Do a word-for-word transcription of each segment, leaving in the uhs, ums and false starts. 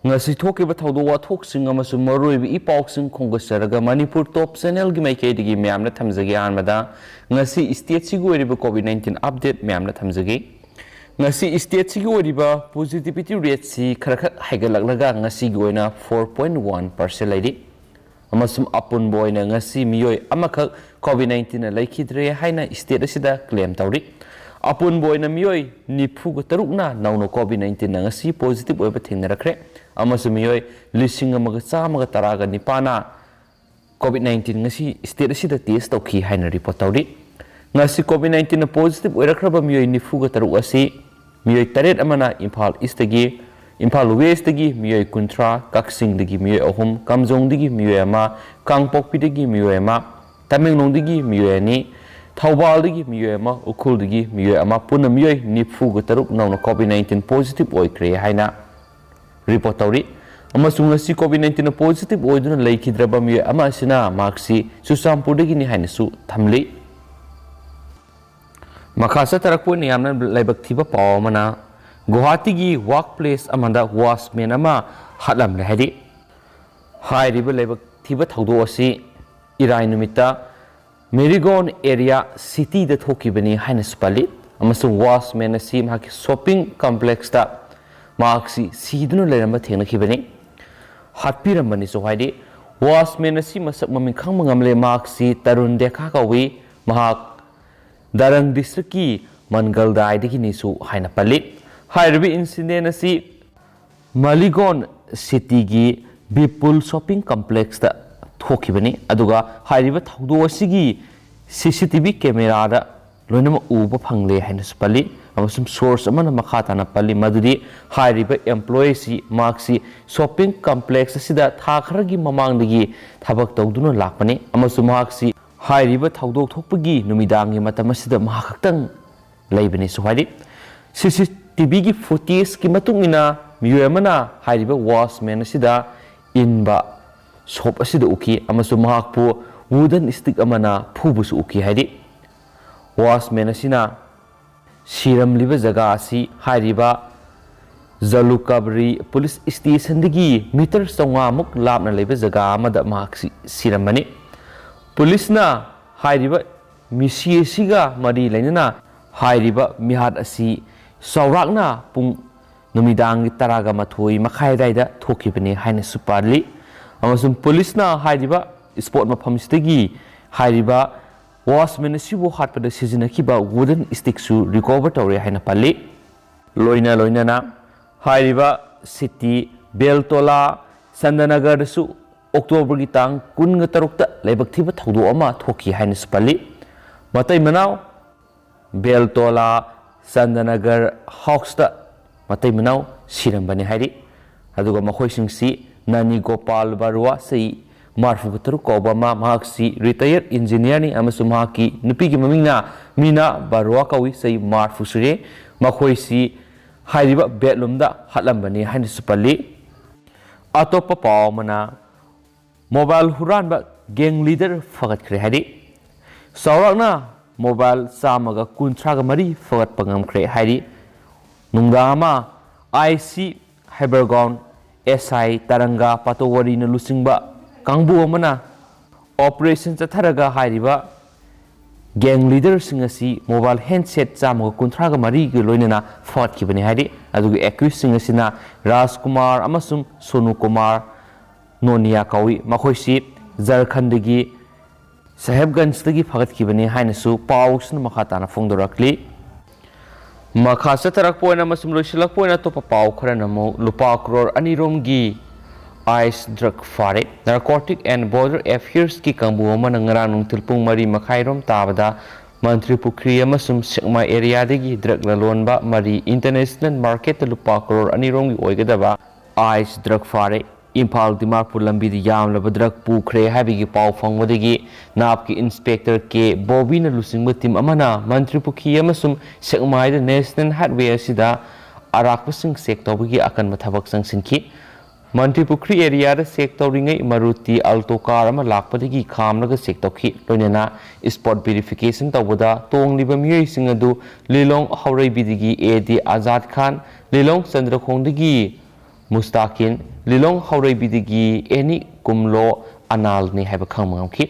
ꯉꯁꯤ ꯊꯣꯛꯈꯤꯕ ꯊꯧꯗꯣꯛ ꯋꯥꯊꯣꯛꯁꯤꯡ ꯑꯃꯁꯨꯡ ꯃꯔꯨꯑꯣꯏꯕ ꯏ ꯄꯥꯎꯁꯤꯡ ꯈꯣꯝꯒꯠꯆꯔꯒ ꯃꯅꯤꯄꯨꯔ ꯇꯣꯞ ꯆꯦꯅꯦꯜꯒꯤ ꯃꯥꯏꯀꯩꯗꯒꯤ ꯃꯌꯥꯝꯅ ꯊꯝꯖꯒꯦ꯫ ꯑꯍꯥꯟꯕꯗ ꯉꯁꯤ ꯁ꯭ꯇꯦꯠꯁꯤꯒꯤ ꯑꯣꯏꯔꯤꯕ ꯀꯣꯚꯤꯗ ꯅꯥꯏꯟꯇꯤꯟ ꯑꯞꯗꯦꯠ ꯃꯌꯥꯝꯅ ꯊꯝꯖꯒꯦ꯫ ꯉꯁꯤ ꯁ꯭ꯇꯦꯠꯁꯤꯒꯤ ꯑꯣꯏꯔꯤꯕ ꯄꯣꯖꯤꯇꯤꯚꯤꯇꯤ ꯔꯦꯠꯁꯤ ꯈꯔ ꯈꯛ ꯍꯥꯏꯒꯠꯂꯛꯂꯒ ꯉꯁꯤꯒꯤ ꯑꯣꯏꯅ ꯐꯣꯔ ꯄꯣꯏꯟ ꯋꯥꯟ ꯄꯥꯔꯁꯦꯟ ꯂꯩꯔꯤ꯫ ꯑꯃꯁꯨꯡ ꯑꯄꯨꯟꯕ ꯑꯣꯏꯅ ꯉꯁꯤ ꯃꯤꯑꯣꯏ ꯑꯃꯈꯛ ꯀꯣꯚꯤꯗ ꯅꯥꯏꯟꯇꯤꯟꯅ ꯂꯩꯈꯤꯗ꯭ꯔꯦ ꯍꯥꯏꯅ ꯁ꯭ꯇꯦꯠ ꯑꯁꯤꯗ ꯀ꯭ꯂꯦꯝ ꯇꯧꯔꯤ꯫ ꯑꯄꯨꯟꯕ ꯑꯣꯏꯅ ꯃꯤꯑꯣꯏ ꯅꯤꯐꯨꯒ ꯇꯔꯨꯛꯅ ꯅꯧꯅ ꯀꯣꯚꯤꯗ ꯅꯥꯏꯟꯇꯤꯟꯅ ꯉꯁꯤ ꯄꯣꯖꯤꯇꯤꯚ ꯑꯣꯏꯕ ꯊꯦꯡꯅꯔꯛꯈ꯭ꯔꯦ꯫ ꯑꯃꯁꯨꯡ ꯃꯤꯑꯣꯏ ꯂꯤꯁꯤꯡ ꯑꯃꯒ ꯆꯥꯝꯃꯒ ꯇꯔꯥꯒ ꯅꯤꯄꯥꯟꯅ ꯀꯣꯚꯤꯗ ꯅꯥꯏꯟꯇꯤꯟ ꯉꯁꯤ ꯁ꯭ꯇꯦꯠ ꯑꯁꯤꯗ ꯇꯦꯁ ꯇꯧꯈꯤ ꯍꯥꯏꯅ ꯔꯤꯄꯣꯔꯠ ꯇꯧꯔꯤ꯫ ꯉꯁꯤ ꯀꯣꯚꯤꯗ ꯅꯥꯏꯟꯇꯤꯟꯅ ꯄꯣꯖꯤꯇꯤꯚ ꯑꯣꯏꯔꯛꯈ꯭ꯔꯕ ꯃꯤꯑꯣꯏ ꯅꯤꯐꯨꯒ ꯇꯔꯨꯛ ꯑꯁꯤ ꯃꯤꯑꯣꯏ ꯇꯔꯦꯠ ꯑꯃꯅ ꯏꯝꯐꯥꯜ ꯏꯁꯇꯒꯤ, ꯏꯝꯐꯥꯜ ꯋꯦꯁꯇꯒꯤ ꯃꯤꯑꯣꯏ ꯀꯨꯟꯊ꯭ꯔꯥ, ꯀꯛꯆꯤꯡꯗꯒꯤ ꯃꯤꯑꯣꯏ ꯑꯍꯨꯝ, ꯀꯥꯝꯖꯣꯡꯗꯒꯤ ꯃꯤꯑꯣꯏ ꯑꯃ, ꯀꯥꯡꯄꯣꯛꯄꯤꯗꯒꯤ ꯃꯤꯑꯣꯏ ꯑꯃ, ꯇꯃꯦꯡꯂꯣꯡꯗꯒꯤ ꯃꯤꯑꯣꯏ ꯑꯅꯤ, ꯊꯧꯕꯥꯜꯗꯒꯤ ꯃꯤꯑꯣꯏ ꯑꯃ, ꯎꯈ꯭ꯔꯨꯜꯗꯒꯤ ꯃꯤꯑꯣꯏ ꯑꯃ, ꯄꯨꯟꯅ ꯃꯤꯑꯣꯏ ꯅꯤꯐꯨꯒ ꯇꯔꯨꯛ ꯅꯧꯅ ꯀꯣꯚꯤꯗ ꯅꯥꯏꯟꯇꯤꯟ ꯄꯣꯖꯤꯇꯤꯚ ꯑꯣꯏꯈ꯭ꯔꯦ ꯍꯥꯏꯅ ꯔꯤꯄꯣꯔꯠ ꯇꯧꯔꯤ꯫ ꯑꯃꯁꯨꯡ ꯉꯁꯤ ꯀꯣꯚꯤꯗ ꯅꯥꯏꯟꯇꯤꯟꯅ ꯄꯣꯖꯤꯇꯤꯚ ꯑꯣꯏꯗꯨꯅ ꯂꯩꯈꯤꯗ꯭ꯔꯕ ꯃꯤꯑꯣꯏ ꯑꯃ ꯑꯁꯤꯅ ꯃꯍꯥꯛꯁꯤ ꯆꯨꯔꯆꯥꯟꯄꯨꯔꯗꯒꯤꯅꯤ ꯍꯥꯏꯅꯁꯨ ꯊꯝꯂꯤ꯫ ꯃꯈꯥ ꯆꯠꯊꯔꯛꯄ ꯑꯣꯏꯅ ꯌꯥꯝꯅ ꯂꯥꯏꯕꯛ ꯊꯤꯕ ꯄꯥꯎ ꯑꯃꯅ, ꯒꯨꯋꯥꯍꯥꯇꯤꯒꯤ ꯋꯥꯔꯛ ꯄ꯭ꯂꯦꯁ ꯑꯃꯗ ꯋꯥꯆꯃꯦꯟ ꯑꯃ ꯍꯥꯠꯂꯝꯂꯦ ꯍꯥꯏꯔꯤ꯫ ꯍꯥꯏꯔꯤꯕ ꯂꯥꯏꯕꯛ ꯊꯤꯕ ꯊꯧꯗꯣꯛ ꯑꯁꯤ ꯏꯔꯥꯏ ꯅꯨꯃꯤꯠꯇ ꯃꯦꯔꯤꯒꯣꯟ ꯑꯦꯔꯤꯌꯥ ꯁꯤꯇꯤꯗ ꯊꯣꯛꯈꯤꯕꯅꯤ ꯍꯥꯏꯅꯁꯨ ꯄꯜꯂꯤ꯫ ꯑꯃꯁꯨꯡ ꯋꯥꯆꯃꯦꯟ ꯑꯁꯤ ꯃꯍꯥꯛꯀꯤ ꯁꯣꯞꯄꯤꯡ ꯀꯝꯄ꯭ꯂꯦꯛꯁꯇ ꯃꯍꯥꯛꯁꯤ ꯁꯤꯗꯨꯅ ꯂꯩꯔꯝꯕ ꯊꯦꯡꯅꯈꯤꯕꯅꯤ꯫ ꯍꯥꯠꯄꯤꯔꯝꯕꯅꯤꯁꯨ ꯍꯥꯏꯔꯤ꯫ ꯋꯥꯆꯃꯦꯟ ꯑꯁꯤ ꯃꯁꯛ ꯃꯃꯤꯡ ꯈꯪꯕ ꯉꯝꯂꯦ꯫ ꯃꯍꯥꯛꯁꯤ ꯇꯔꯨꯟ ꯗꯦꯈꯥ ꯀꯧꯏ꯫ ꯃꯍꯥꯛ ꯗꯔꯪ ꯗꯤꯁꯇ꯭ꯔꯤꯛꯀꯤ ꯃꯟꯒꯜꯗꯥꯏꯗꯒꯤꯅꯤꯁꯨ ꯍꯥꯏꯅ ꯄꯜꯂꯤ꯫ ꯍꯥꯏꯔꯤꯕ ꯏꯟꯁꯤꯗꯦꯟ ꯑꯁꯤ ꯃꯂꯤꯒꯣꯟ ꯁꯤꯇꯤꯒꯤ ꯕꯤꯄꯨꯜ ꯁꯣꯞꯄꯤꯡ ꯀꯝꯄ꯭ꯂꯦꯛꯁꯇ ꯊꯣꯛꯈꯤꯕꯅꯤ꯫ ꯑꯗꯨꯒ ꯍꯥꯏꯔꯤꯕ ꯊꯧꯗꯣꯛ ꯑꯁꯤꯒꯤ ꯁꯤ ꯁꯤ ꯇꯤ ꯚꯤ ꯀꯦꯃꯦꯔꯥꯗ ꯂꯣꯏꯅꯃꯛ ꯎꯕ ꯐꯪꯂꯦ ꯍꯥꯏꯅꯁꯨ ꯄꯜꯂꯤ꯫ ꯑꯃꯁꯨꯡ ꯁꯣꯔꯁ ꯑꯃꯅ ꯃꯈꯥ ꯇꯥꯅ ꯄꯜꯂꯤ ꯃꯗꯨꯗꯤ ꯍꯥꯏꯔꯤꯕ ꯑꯦꯝꯄ꯭ꯂꯣꯌꯤꯁꯤ ꯃꯍꯥꯛꯁꯤ ꯁꯣꯞꯄꯤꯡ ꯀꯝꯄ꯭ꯂꯦꯛꯁ ꯑꯁꯤꯗ ꯊꯥ ꯈꯔꯒꯤ ꯃꯃꯥꯡꯗꯒꯤ ꯊꯕꯛ ꯇꯧꯗꯨꯅ ꯂꯥꯛꯄꯅꯤ꯫ ꯑꯃꯁꯨꯡ ꯃꯍꯥꯛꯁꯤ ꯍꯥꯏꯔꯤꯕ ꯊꯧꯗꯣꯛ ꯊꯣꯛꯄꯒꯤ ꯅꯨꯃꯤꯗꯥꯡꯒꯤ ꯃꯇꯝ ꯑꯁꯤꯗ ꯃꯍꯥꯛ ꯈꯛꯇꯪ ꯂꯩꯕꯅꯤꯁꯨ ꯍꯥꯏꯔꯤ꯫ ꯁꯤ ꯁꯤ ꯇꯤ ꯚꯤꯒꯤ ꯐꯨꯇꯦꯖꯀꯤ ꯃꯇꯨꯡ ꯏꯟꯅ ꯃꯤꯑꯣꯏ ꯑꯃꯅ ꯍꯥꯏꯔꯤꯕ ꯋꯥꯆꯃꯦꯟ ꯑꯁꯤꯗ ꯏꯟꯕ ꯁꯣꯞ ꯑꯁꯤꯗ ꯎꯈꯤ ꯑꯃꯁꯨꯡ ꯃꯍꯥꯛꯄꯨ ꯋꯨꯗꯟ ꯁ꯭ꯇꯤꯛ ꯑꯃꯅ ꯐꯨꯕꯁꯨ ꯎꯈꯤ ꯍꯥꯏꯔꯤ꯫ ꯋꯥꯆꯃꯦꯟ ꯑꯁꯤꯅ ꯁꯤꯔꯝꯂꯤꯕ ꯖꯒꯥ ꯑꯁꯤ ꯍꯥꯏꯔꯤꯕ ꯖꯂꯨꯀꯥꯕꯔꯤ ꯄꯨꯂꯤꯁ ꯁ꯭ꯇꯦꯁꯟꯗꯒꯤ ꯃꯤꯇꯔ ꯆꯥꯝꯃꯉꯥꯃꯨꯛ ꯂꯥꯞꯅ ꯂꯩꯕ ꯖꯒꯥ ꯑꯃꯗ ꯃꯍꯥꯛꯁꯤ ꯁꯤꯔꯝꯕꯅꯤ꯫ ꯄꯨꯂꯤꯁꯅ ꯍꯥꯏꯔꯤꯕ ꯃꯤꯁꯤ ꯑꯁꯤꯒ ꯃꯔꯤ ꯂꯩꯅꯅ ꯍꯥꯏꯔꯤꯕ ꯃꯤꯍꯥꯠ ꯑꯁꯤ ꯆꯥꯎꯔꯥꯛꯅ ꯄꯨꯡ ꯅꯨꯃꯤꯗꯥꯡꯒꯤ ꯇꯔꯥꯒ ꯃꯥꯊꯣꯏ ꯃꯈꯥꯏ ꯑꯗꯨꯋꯥꯏꯗ ꯊꯣꯛꯈꯤꯕꯅꯤ ꯍꯥꯏꯅꯁꯨ ꯄꯜꯂꯤ꯫ ꯑꯃꯁꯨꯡ ꯄꯨꯂꯤꯁꯅ ꯍꯥꯏꯔꯤꯕ ꯁ꯭ꯄꯣꯠ ꯃꯐꯝꯁꯤꯗꯒꯤ ꯍꯥꯏꯔꯤꯕ ꯋꯥꯆꯃꯦꯟ ꯑꯁꯤꯕꯨ ꯍꯥꯠꯄꯗ ꯁꯤꯖꯤꯟꯅꯈꯤꯕ ꯋꯨꯗꯟ ꯁ꯭ꯇꯤꯛꯁꯨ ꯔꯤꯀꯣꯚꯔ ꯇꯧꯔꯦ ꯍꯥꯏꯅ ꯄꯜꯂꯤ꯫ ꯂꯣꯏꯅ ꯂꯣꯏꯅꯅ ꯍꯥꯏꯔꯤꯕ ꯁꯤꯇꯤ ꯕꯦꯜꯇꯣꯂꯥ ꯆꯟꯗꯅꯒꯔꯗꯁꯨ ꯑꯣꯛꯇꯣꯕꯔꯒꯤ ꯇꯥꯡ ꯀꯨꯟꯒ ꯇꯔꯨꯛꯇ ꯂꯥꯏꯕꯛ ꯊꯤꯕ ꯊꯧꯗꯣꯛ ꯑꯃ ꯊꯣꯛꯈꯤ ꯍꯥꯏꯅꯁꯨ ꯄꯜꯂꯤ꯫ ꯃꯇꯩ ꯃꯅꯥꯎ ꯕꯦꯜꯇꯣꯂꯥ ꯆꯟꯗꯅꯒꯔ ꯍꯥꯎꯁꯇ ꯃꯇꯩ ꯃꯅꯥꯎ ꯁꯤꯔꯝꯕꯅꯤ ꯍꯥꯏꯔꯤ꯫ ꯑꯗꯨꯒ ꯃꯈꯣꯏꯁꯤꯡꯁꯤ ꯅꯅꯤ ꯒꯣꯄꯥꯜ ꯕꯔꯨꯋꯥ, ꯆꯍꯤ ꯃꯔꯤꯐꯨ ꯇꯔꯨꯛ ꯀꯧꯕ ꯑꯃ, ꯃꯍꯥꯛꯁꯤ ꯔꯤꯇꯥꯌꯔ ꯏꯟꯖꯤꯅꯤꯌꯔꯅꯤ ꯑꯃꯁꯨꯡ ꯃꯍꯥꯛꯀꯤ ꯅꯨꯄꯤꯒꯤ ꯃꯃꯤꯡꯅ ꯃꯤꯅꯥ ꯕꯔꯨꯋꯥ ꯀꯧꯏ, ꯆꯍꯤ ꯃꯔꯤꯐꯨ ꯁꯨꯔꯦ꯫ ꯃꯈꯣꯏꯁꯤ ꯍꯥꯏꯔꯤꯕ ꯕꯦꯗꯂꯨꯝꯗ ꯍꯥꯠꯂꯝꯕꯅꯤ ꯍꯥꯏꯅꯁꯨ ꯄꯜꯂꯤ꯫ ꯑꯇꯣꯞꯄ ꯄꯥꯎ ꯑꯃꯅ, ꯃꯣꯕꯥꯏꯜ ꯍꯨꯔꯥꯟꯕ ꯒꯦꯡ ꯂꯤꯗꯔ ꯐꯒꯠꯈ꯭ꯔꯦ ꯍꯥꯏꯔꯤ꯫ ꯆꯥꯎꯔꯥꯛꯅ ꯃꯣꯕꯥꯏꯜ ꯆꯥꯝꯃꯒ ꯀꯨꯟꯊ꯭ꯔꯥꯒ ꯃꯔꯤ ꯐꯒꯠꯄ ꯉꯝꯈ꯭ꯔꯦ ꯍꯥꯏꯔꯤ꯫ ꯅꯨꯡꯗꯥꯡ ꯑꯃ ꯑꯥꯏ ꯁꯤ ꯍꯩꯕꯔꯒꯥꯎꯟ ꯑꯦꯁ ꯑꯥꯏ ꯇꯔꯪꯒꯥ ꯄꯥꯇꯣꯋꯥꯔꯤꯅ ꯂꯨꯆꯤꯡꯕ ꯀꯥꯡꯕꯨ ꯑꯃꯅ ꯑꯣꯄꯔꯦꯁꯟ ꯆꯠꯊꯔꯒ ꯍꯥꯏꯔꯤꯕ ꯒꯦꯡ ꯂꯤꯗꯔꯁꯤꯡ ꯑꯁꯤ ꯃꯣꯕꯥꯏꯜ ꯍꯦꯟꯁꯦꯠ ꯆꯥꯝꯃꯒ ꯀꯨꯟꯊ꯭ꯔꯥꯒ ꯃꯔꯤꯒ ꯂꯣꯏꯅꯅ ꯐꯒꯠꯈꯤꯕꯅꯤ ꯍꯥꯏꯔꯤ꯫ ꯑꯗꯨꯒ ꯑꯦꯀ꯭ꯌꯨꯁꯁꯤꯡ ꯑꯁꯤꯅ ꯔꯥꯖꯀꯨꯃꯥꯔ ꯑꯃꯁꯨꯡ ꯁꯣꯅꯨ ꯀꯨꯃꯥꯔ ꯅꯣꯅꯤꯌꯥ ꯀꯧꯏ꯫ ꯃꯈꯣꯏꯁꯤ ꯖꯔꯈꯟꯗꯒꯤ ꯁꯥꯍꯦꯕꯒꯟꯖꯇꯒꯤ ꯐꯒꯠꯈꯤꯕꯅꯤ ꯍꯥꯏꯅꯁꯨ ꯄꯥꯎꯁꯤꯅ ꯃꯈꯥ ꯇꯥꯅ ꯐꯣꯡꯗꯣꯔꯛꯂꯤ꯫ ꯃꯈꯥ ꯆꯠꯊꯔꯛꯄ ꯑꯣꯏꯅ ꯑꯃꯁꯨꯡ ꯂꯣꯏꯁꯤꯜꯂꯛꯄ ꯑꯣꯏꯅ ꯑꯇꯣꯞꯄ ꯄꯥꯎ ꯈꯔꯅ ꯑꯃꯨꯛ ꯂꯨꯄꯥ ꯀ꯭ꯔꯣꯔ ꯑꯅꯤ ꯔꯣꯝꯒꯤ ꯑꯥꯏꯁ ꯗ꯭ꯔꯒ ꯐꯥꯔꯦ꯫ Narcotic and Border Affairsꯀꯤ ꯀꯥꯡꯕꯨ ꯑꯃꯅ ꯉꯔꯥꯡ ꯅꯨꯡꯊꯤꯜ ꯄꯨꯡ ꯃꯔꯤ ꯃꯈꯥꯏ ꯔꯣꯝ ꯇꯥꯕꯗ ꯃꯟꯇ꯭ꯔꯤ ꯄꯨꯈ꯭ꯔꯤ ꯑꯃꯁꯨꯡ ꯁꯦꯛꯃꯥꯏ ꯑꯦꯔꯤꯌꯥꯗꯒꯤ ꯗ꯭ꯔꯒ ꯂꯂꯣꯟꯕ ꯃꯔꯤ ꯏꯟꯇꯔꯅꯦꯁꯅꯦꯜ ꯃꯥꯔꯀꯦꯠꯇ ꯂꯨꯄꯥ ꯀ꯭ꯔꯣꯔ ꯑꯅꯤ ꯔꯣꯝꯒꯤ ꯑꯣꯏꯒꯗꯕ ꯑꯥꯏꯁ ꯗ꯭ꯔꯒ ꯐꯥꯔꯦ꯫ ꯏꯝꯐꯥꯜ ꯗꯤꯃꯥꯄꯨꯔ ꯂꯝꯕꯤꯗ ꯌꯥꯝꯂꯕ ꯗ꯭ꯔꯒ ꯄꯨꯈ꯭ꯔꯦ ꯍꯥꯏꯕꯒꯤ ꯄꯥꯎ ꯐꯪꯕꯗꯒꯤ ꯅꯥꯞꯀꯤ ꯏꯟꯁꯄꯦꯛꯇꯔ ꯀꯦ ꯕꯣꯕꯤꯅ ꯂꯨꯆꯤꯡꯕ ꯇꯤꯝ ꯑꯃꯅ ꯃꯟꯇ꯭ꯔꯤ ꯄꯨꯈ꯭ꯔꯤ ꯑꯃꯁꯨꯡ ꯁꯦꯛꯃꯥꯏꯗ ꯅꯦꯁꯅꯦꯜ ꯍꯥꯏꯠꯋꯦ ꯑꯁꯤꯗ ꯑꯔꯥꯛꯄꯁꯤꯡ ꯆꯦꯛ ꯇꯧꯕꯒꯤ ꯑꯀꯟꯕ ꯊꯕꯛ ꯆꯪꯁꯤꯟꯈꯤ꯫ ꯃꯟꯇ꯭ꯔꯤꯄꯨꯈ꯭ꯔꯤ ꯑꯦꯔꯤꯌꯥꯗ ꯆꯦꯛ ꯇꯧꯔꯤꯉꯩ ꯃꯔꯨꯇꯤ ꯑꯜꯇꯣ ꯀꯥꯔ ꯑꯃ ꯂꯥꯛꯄꯗꯒꯤ ꯈꯥꯝꯂꯒ ꯆꯦꯛ ꯇꯧꯈꯤ꯫ ꯂꯣꯏꯅꯅ ꯁ꯭ꯄꯣꯠ ꯚꯦꯔꯤꯐꯤꯀꯦꯁꯟ ꯇꯧꯕꯗ ꯇꯣꯡꯂꯤꯕ ꯃꯤꯑꯣꯏꯁꯤꯡ ꯑꯗꯨ ꯂꯤꯂꯣꯡ ꯍꯧꯔꯩꯕꯤꯗꯒꯤ ꯑꯦ ꯗꯤ ꯑꯖꯥꯗ ꯈꯥꯟ, ꯂꯤꯂꯣꯡ ꯆꯟꯗ꯭ꯔꯈꯣꯡꯗꯒꯤ ꯃꯨꯁꯇꯥꯀꯤꯟ, ꯂꯤꯂꯣꯡ ꯍꯧꯔꯩꯕꯤꯗꯒꯤ ꯑꯦꯅꯤ ꯀꯨꯝꯂꯣ ꯑꯅꯥꯜꯅꯤ ꯍꯥꯏꯕ ꯈꯪꯕ ꯉꯝꯈꯤ꯫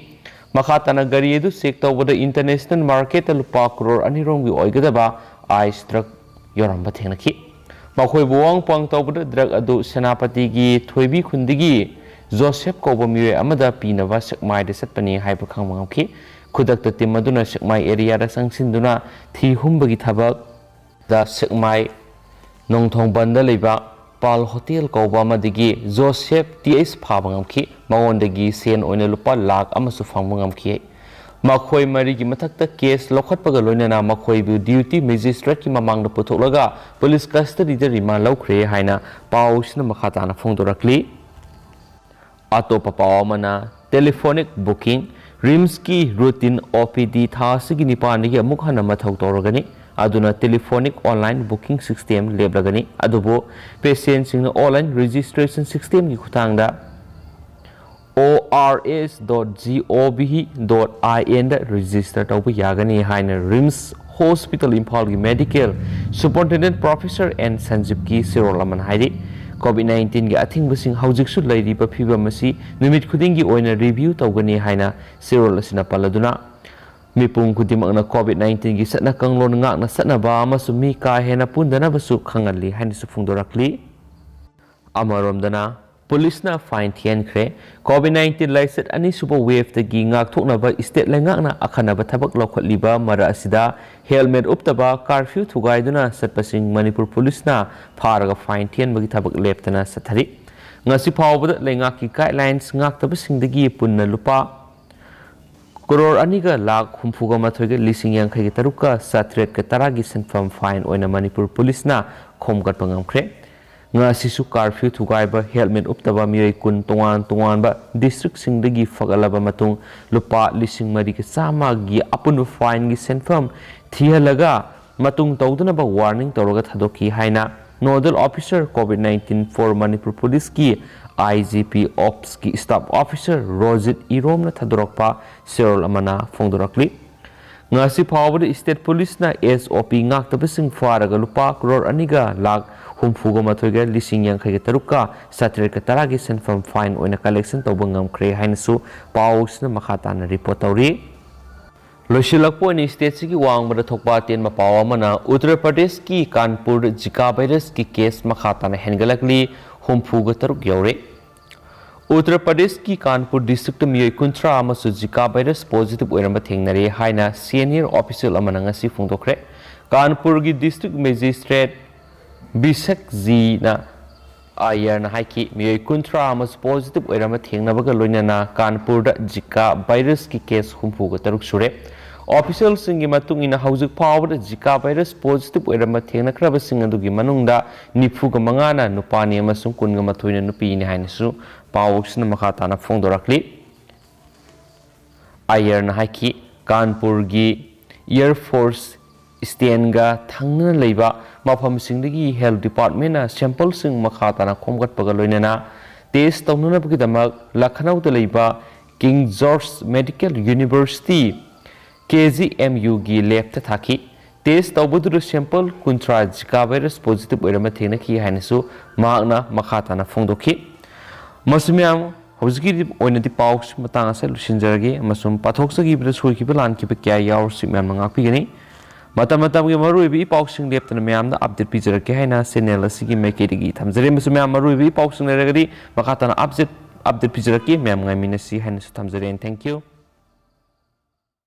ꯃꯈꯥ ꯇꯥꯅ ꯒꯥꯔꯤ ꯑꯗꯨ ꯆꯦꯛ ꯇꯧꯕꯗ ꯏꯟꯇꯔꯅꯦꯁꯅꯦꯜ ꯃꯥꯔꯀꯦꯠꯇ ꯂꯨꯄꯥ ꯀ꯭ꯔꯣꯔ ꯑꯅꯤ ꯔꯣꯝꯒꯤ ꯑꯣꯏꯒꯗꯕ ꯑꯥꯏꯁ ꯗ꯭ꯔꯒ ꯌꯧꯔꯝꯕ ꯊꯦꯡꯅꯈꯤ꯫ ꯃꯈꯣꯏꯕꯨ ꯋꯥꯍꯪ ꯄꯥꯎ ꯇꯧꯕꯗ ꯗ꯭ꯔꯒ ꯑꯗꯨ ꯁꯦꯅꯥꯄꯇꯤꯒꯤ ꯊꯣꯏꯕꯤ ꯈꯨꯟꯗꯒꯤ ꯖꯣꯁꯦꯐ ꯀꯧꯕ ꯃꯤꯑꯣꯏ ꯑꯃꯗ ꯄꯤꯅꯕ ꯁꯦꯛꯃꯥꯏꯗ ꯆꯠꯄꯅꯤ ꯍꯥꯏꯕ ꯈꯪꯕ ꯉꯝꯈꯤ꯫ ꯈꯨꯗꯛꯇ ꯇꯤꯝ ꯑꯗꯨꯅ ꯁꯦꯛꯃꯥꯏ ꯑꯦꯔꯤꯌꯥꯗ ꯆꯪꯁꯤꯟꯗꯨꯅ ꯊꯤ ꯍꯨꯝꯕꯒꯤ ꯊꯕꯛ ꯗ ꯁꯦꯛꯃꯥꯏ ꯅꯣꯡꯊꯣꯡꯕꯟꯗ ꯂꯩꯕ ꯄꯥꯜ ꯍꯣꯇꯦꯜ ꯀꯧꯕ ꯑꯃꯗꯒꯤ ꯖꯣꯁꯦꯐ ꯇꯤ ꯑꯩꯆ ꯐꯥꯕ ꯉꯝꯈꯤ꯫ ꯃꯉꯣꯟꯗꯒꯤ ꯁꯦꯟ ꯑꯣꯏꯅ ꯂꯨꯄꯥ ꯂꯥꯈ ꯑꯃꯁꯨ ꯐꯪꯕ ꯉꯝꯈꯤ꯫ ꯃꯈꯣꯏ ꯃꯔꯤꯒꯤ ꯃꯊꯛꯇ ꯀꯦꯁ ꯂꯧꯈꯠꯄꯒ ꯂꯣꯏꯅꯅ ꯃꯈꯣꯏꯕꯨ ꯗ꯭ꯌꯨꯇꯤ ꯃꯦꯖꯤꯁꯇ꯭ꯔꯦꯠꯀꯤ ꯃꯃꯥꯡꯗ ꯄꯨꯊꯣꯛꯂꯒ ꯄꯨꯂꯤꯁ ꯀꯁꯇꯗꯤꯗ ꯔꯤꯃꯥꯟ ꯂꯧꯈ꯭ꯔꯦ ꯍꯥꯏꯅ ꯄꯥꯎꯁꯤꯅ ꯃꯈꯥ ꯇꯥꯅ ꯐꯣꯡꯗꯣꯔꯛꯂꯤ꯫ ꯑꯇꯣꯞꯄ ꯄꯥꯎ ꯑꯃꯅ, ꯇꯦꯂꯤꯐꯣꯅꯤꯛ ꯕꯨꯀꯤꯡ꯫ ꯔꯤꯝꯁꯀꯤ ꯔꯨꯇꯤꯟ ꯑꯣ ꯄꯤ ꯗꯤ ꯊꯥ ꯑꯁꯤꯒꯤ ꯅꯤꯄꯥꯟꯗꯒꯤ ꯑꯃꯨꯛ ꯍꯟꯅ ꯃꯊꯧ ꯇꯧꯔꯒꯅꯤ꯫ ꯑꯗꯨꯅ ꯇꯦꯂꯤꯐꯣꯅꯤꯛ ꯑꯣꯟꯂꯥꯏꯟ ꯕꯨꯀꯤꯡ ꯁꯤꯁꯇꯦꯝ ꯂꯦꯞꯂꯒꯅꯤ꯫ ꯑꯗꯨꯕꯨ ꯄꯦꯁꯦꯟꯁꯤꯡꯅ ꯑꯣꯟꯂꯥꯏꯟ ꯔꯦꯖꯤꯁꯇ꯭ꯔꯦꯁꯟ ꯁꯤꯁꯇꯦꯝꯒꯤ ꯈꯨꯠꯊꯥꯡꯗ ꯑꯣ R S dot G O V dot I and register ꯇꯧꯕ ꯌꯥꯒꯅꯤ ꯍꯥꯏꯅ ꯔꯤꯝꯁ ꯍꯣꯁꯄꯤꯇꯥꯜ ꯏꯝꯐꯥꯜꯒꯤ ꯃꯦꯗꯤꯀꯦꯜ ꯁꯨꯄꯔꯤꯟꯇꯦꯟꯗꯦꯟꯠ ꯄ꯭ꯔꯣꯐꯦꯁꯔ ꯑꯦꯟ ꯁꯟꯖꯤꯞꯀꯤ ꯁꯤꯔꯣꯜ ꯑꯃꯅ ꯍꯥꯏꯔꯤ꯫ ꯀꯣꯚꯤꯗ ꯅꯥꯏꯟꯇꯤꯟꯒꯤ ꯑꯊꯤꯡꯕꯁꯤꯡ ꯍꯧꯖꯤꯛꯁꯨ ꯂꯩꯔꯤꯕ ꯐꯤꯕꯝ ꯑꯁꯤ ꯅꯨꯃꯤꯠ ꯈꯨꯗꯤꯡꯒꯤ ꯑꯣꯏꯅ ꯔꯤꯚꯤꯌꯨ ꯇꯧꯒꯅꯤ ꯍꯥꯏꯅ ꯁꯤꯔꯣꯜ ꯑꯁꯤꯅ ꯄꯜꯂꯗꯨꯅ, ꯃꯤꯄꯨꯝ ꯈꯨꯗꯤꯡꯃꯛꯅ ꯀꯣꯚꯤꯗ ꯅꯥꯏꯟꯇꯤꯟꯒꯤ ꯆꯠꯅ ꯀꯥꯡꯂꯣꯟ ꯉꯥꯛꯅ ꯆꯠꯅꯕ ꯑꯃꯁꯨꯡ ꯃꯤ ꯀꯥ ꯍꯦꯟꯅ ꯄꯨꯟꯗꯅꯕꯁꯨ ꯈꯪꯍꯜꯂꯤ ꯍꯥꯏꯅꯁꯨ ꯐꯣꯡꯗꯣꯔꯛꯂꯤ꯫ ꯑꯃꯔꯣꯝꯗꯅ, ꯄꯨꯂꯤꯁꯅ ꯐꯥꯏꯟ ꯊꯤꯍꯟꯈ꯭ꯔꯦ꯫ ꯀꯣꯚꯤꯗ ꯅꯥꯏꯟꯇꯤꯟ ꯂꯥꯏꯆꯠ ꯑꯅꯤꯁꯨꯕ ꯋꯦꯚꯇꯒꯤ ꯉꯥꯛꯊꯣꯛꯅꯕ ꯁ꯭ꯇꯦꯠ ꯂꯩꯉꯥꯛꯅ ꯑꯈꯟꯅꯕ ꯊꯕꯛ ꯂꯧꯈꯠꯂꯤꯕ ꯃꯔꯛ ꯑꯁꯤꯗ ꯍꯦꯜꯃꯦꯠ ꯎꯞꯇꯕ, ꯀꯥꯔꯐ꯭ꯌꯨ ꯊꯨꯒꯥꯏꯗꯨꯅ ꯆꯠꯄꯁꯤꯡ ꯃꯅꯤꯄꯨꯔ ꯄꯨꯂꯤꯁꯅ ꯐꯥꯔꯒ ꯐꯥꯏꯟ ꯊꯤꯍꯟꯕꯒꯤ ꯊꯕꯛ ꯂꯦꯞꯇꯅ ꯆꯠꯊꯔꯤ꯫ ꯉꯁꯤ ꯐꯥꯎꯕꯗ ꯂꯩꯉꯥꯛꯀꯤ ꯒꯥꯏꯗꯂꯥꯏꯟꯁ ꯉꯥꯛꯇꯕꯁꯤꯡꯗꯒꯤ ꯄꯨꯟꯅ ꯂꯨꯄꯥ ꯀ꯭ꯔꯣꯔ ꯑꯅꯤꯒ ꯂꯥꯈ ꯍꯨꯝꯐꯨꯒ ꯃꯥꯊꯣꯏꯒ ꯂꯤꯁꯤꯡ ꯌꯥꯡꯈꯩꯒ ꯇꯔꯨꯛꯀ ꯆꯥꯇ꯭ꯔꯦꯠꯀ ꯇꯔꯥꯒꯤ ꯁꯦꯟꯐꯝ ꯐꯥꯏꯟ ꯑꯣꯏꯅ ꯃꯅꯤꯄꯨꯔ ꯄꯨꯂꯤꯁꯅ ꯈꯣꯝꯒꯠꯄ ꯉꯝꯈ꯭ꯔꯦ꯫ ꯉꯁꯤꯁꯨ ꯀꯥꯔꯐ꯭ꯌꯨ ꯊꯨꯒꯥꯏꯕ, ꯍꯦꯜꯃꯦꯠ ꯎꯞꯇꯕ ꯃꯤꯑꯣꯏ ꯀꯨꯟ ꯇꯣꯉꯥꯟ ꯇꯣꯉꯥꯟꯕ ꯗꯤꯁꯇ꯭ꯔꯤꯛꯁꯤꯡꯗꯒꯤ ꯐꯒꯠꯂꯕ ꯃꯇꯨꯡ ꯂꯨꯄꯥ ꯂꯤꯁꯤꯡ ꯃꯔꯤꯒ ꯆꯥꯝꯃꯒꯤ ꯑꯄꯨꯟꯕ ꯐꯥꯏꯟꯒꯤ ꯁꯦꯟꯐꯝ ꯊꯤꯍꯜꯂꯒ ꯃꯇꯨꯡ ꯇꯧꯗꯅꯕ ꯋꯥꯔꯅꯤꯡ ꯇꯧꯔꯒ ꯊꯥꯗꯣꯛꯈꯤ ꯍꯥꯏꯅ Nodal Officer COVID nineteen for Manipur Police ꯀꯤ IGP Ops ꯀꯤ Staff Officer ꯔꯣꯖꯤꯠ ꯏꯔꯣꯝꯅ ꯊꯥꯗꯣꯔꯛꯄ ꯆꯦꯔꯣꯜ ꯑꯃꯅ ꯐꯣꯡꯗꯣꯔꯛꯂꯤ꯫ ꯉꯁꯤ ꯐꯥꯎꯕꯗ State Police ꯅ SOP ꯉꯥꯛꯇꯕꯁꯤꯡ ꯐꯥꯔꯒ ꯂꯨꯄꯥ ꯀ꯭ꯔꯣꯔ ꯑꯅꯤꯒ ꯂꯥꯈ ꯍꯨꯝꯐꯨꯒ ꯃꯥꯊꯣꯏꯒ ꯂꯤꯁꯤꯡ ꯌꯥꯡꯈꯩꯒ ꯇꯔꯨꯛꯀ ꯆꯥꯇ꯭ꯔꯦꯠꯀ ꯇꯔꯥꯒꯤ ꯁꯦꯟꯐꯝ fine ꯑꯣꯏꯅ collection ꯇꯧꯕ ꯉꯝꯈ꯭ꯔꯦ ꯍꯥꯏꯅꯁꯨ ꯄꯥꯎꯁꯤꯅ ꯃꯈꯥ ꯇꯥꯅ report ꯇꯧꯔꯤ꯫ ꯂꯣꯏꯁꯤꯜꯂꯛꯄ ꯑꯣꯏꯅ stateꯁꯤꯒꯤ ꯋꯥꯡꯃꯗ ꯊꯣꯛꯄ ꯑꯇꯦꯟꯕ ꯄꯥꯎ ꯑꯃꯅ, ꯎꯠꯇꯔ ꯄ꯭ꯔꯗꯦꯁꯀꯤ ꯀꯥꯟꯄꯨꯔꯗ ꯖꯤꯀꯥ ꯚꯥꯏꯔꯁꯀꯤ case ꯃꯈꯥ ꯇꯥꯅ ꯍꯦꯟꯒꯠꯂꯛꯂꯤ, ꯍꯨꯝꯐꯨꯒ ꯇꯔꯨꯛ ꯌꯧꯔꯦ꯫ ꯎꯠꯇꯔ ꯄ꯭ꯔꯗꯦꯁꯀꯤ ꯀꯥꯟꯄꯨꯔ districtꯇ ꯃꯤꯑꯣꯏ ꯀꯨꯟꯊ꯭ꯔꯥ ꯑꯃꯁꯨ ꯖꯤꯀꯥ ꯚꯥꯏꯔꯁ positive ꯑꯣꯏꯔꯝꯕ ꯊꯦꯡꯅꯔꯦ ꯍꯥꯏꯅ senior official ꯑꯃꯅ ꯉꯁꯤ ꯐꯣꯡꯗꯣꯛꯈ꯭ꯔꯦ꯫ ꯀꯥꯟꯄꯨꯔꯒꯤ district magistrate ꯕꯤꯁꯛ ꯖꯤꯅ ꯑꯥꯏꯌꯔꯅ ꯍꯥꯏꯈꯤ, ꯃꯤꯑꯣꯏ ꯀꯨꯟꯊ꯭ꯔꯥ ꯑꯃꯁꯨ positive ꯑꯣꯏꯔꯝꯕ ꯊꯦꯡꯅꯕꯒ ꯂꯣꯏꯅꯅ ꯀꯥꯟꯄꯨꯔꯗ ꯖꯤꯀꯥ ꯚꯥꯏꯔꯁꯀꯤ case ꯍꯨꯝꯐꯨꯒ ꯇꯔꯨꯛ ꯁꯨꯔꯦ꯫ Officialꯁꯤꯡꯒꯤ ꯃꯇꯨꯡ ꯏꯟꯅ ꯍꯧꯖꯤꯛ ꯐꯥꯎꯕꯗ ꯖꯤꯀꯥ ꯚꯥꯏꯔꯁ positive ꯑꯣꯏꯔꯝꯕ ꯊꯦꯡꯅꯈ꯭ꯔꯕꯁꯤꯡ ꯑꯗꯨꯒꯤ ꯃꯅꯨꯡꯗ ꯅꯤꯐꯨꯒ ꯃꯉꯥꯅ ꯅꯨꯄꯥꯅꯤ ꯑꯃꯁꯨꯡ ꯀꯨꯟꯒ ꯃꯥꯊꯣꯏꯅ ꯅꯨꯄꯤꯅꯤ ꯍꯥꯏꯅꯁꯨ ꯄꯥꯎꯁꯤꯅ ꯃꯈꯥ ꯇꯥꯅ ꯐꯣꯡꯗꯣꯔꯛꯂꯤ꯫ ꯑꯥꯏꯌꯔꯅ ꯍꯥꯏꯈꯤ, ꯀꯥꯟꯄꯨꯔꯒꯤ Air Force Stationꯒ ꯊꯪꯅꯅ ꯂꯩꯕ ꯃꯐꯝꯁꯤꯡꯗꯒꯤ health departmentꯅ sampleꯁꯤꯡ ꯃꯈꯥ ꯇꯥꯅ ꯈꯣꯝꯒꯠꯄꯒ ꯂꯣꯏꯅꯅ test ꯇꯧꯅꯅꯕꯒꯤꯗꯃꯛ ꯂꯈꯅꯧꯗ ꯂꯩꯕ King George Medical University, KGMUꯒꯤ labꯇ ꯊꯥꯈꯤ꯫ Test ꯇꯧꯕꯗꯨꯗ sample ꯀꯨꯟꯊ꯭ꯔꯥ ꯖꯤꯀꯥ ꯚꯥꯏꯔꯁ positive ꯑꯣꯏꯔꯝꯕ ꯊꯦꯡꯅꯈꯤ ꯍꯥꯏꯅꯁꯨ ꯃꯍꯥꯛꯅ ꯃꯈꯥ ꯇꯥꯅ ꯐꯣꯡꯗꯣꯛꯈꯤ꯫ ꯃꯁꯤ ꯃꯌꯥꯝ ꯍꯧꯖꯤꯛꯀꯤ ꯑꯣꯏꯅꯗꯤ ꯄꯥꯎꯁꯤ ꯃꯇꯥꯡ ꯑꯁꯤꯗ ꯂꯣꯏꯁꯤꯟꯖꯔꯒꯦ, ꯑꯃꯁꯨꯡ ꯄꯥꯊꯣꯛꯆꯈꯤꯕꯗ ꯁꯣꯏꯈꯤꯕ ꯂꯥꯟꯈꯤꯕ ꯀꯌꯥ ꯌꯥꯎꯔꯁꯨ ꯃꯌꯥꯝꯅ ꯉꯥꯛꯄꯤꯒꯅꯤ꯫ ꯃꯇꯝ ꯃꯇꯝꯒꯤ ꯃꯔꯨꯑꯣꯏꯕ ꯏ ꯄꯥꯎꯁꯤꯡ ꯂꯦꯞꯇꯅ ꯃꯌꯥꯝꯗ update ꯄꯤꯖꯔꯛꯀꯦ ꯍꯥꯏꯅ channel ꯑꯁꯤꯒꯤ ꯃꯥꯏꯀꯩꯗꯒꯤ ꯊꯝꯖꯔꯤ, ꯑꯃꯁꯨꯡ ꯃꯌꯥꯝ ꯃꯔꯨꯑꯣꯏꯕ ꯏ ꯄꯥꯎꯁꯤꯡ ꯂꯩꯔꯒꯗꯤ ꯃꯈꯥ ꯇꯥꯅ update, update ꯄꯤꯖꯔꯛꯀꯦ꯫ ꯃꯌꯥꯝ ꯉꯥꯏꯃꯤꯟꯅꯁꯤ ꯍꯥꯏꯅꯁꯨ ꯊꯝꯖꯔꯤ꯫ And thank you꯫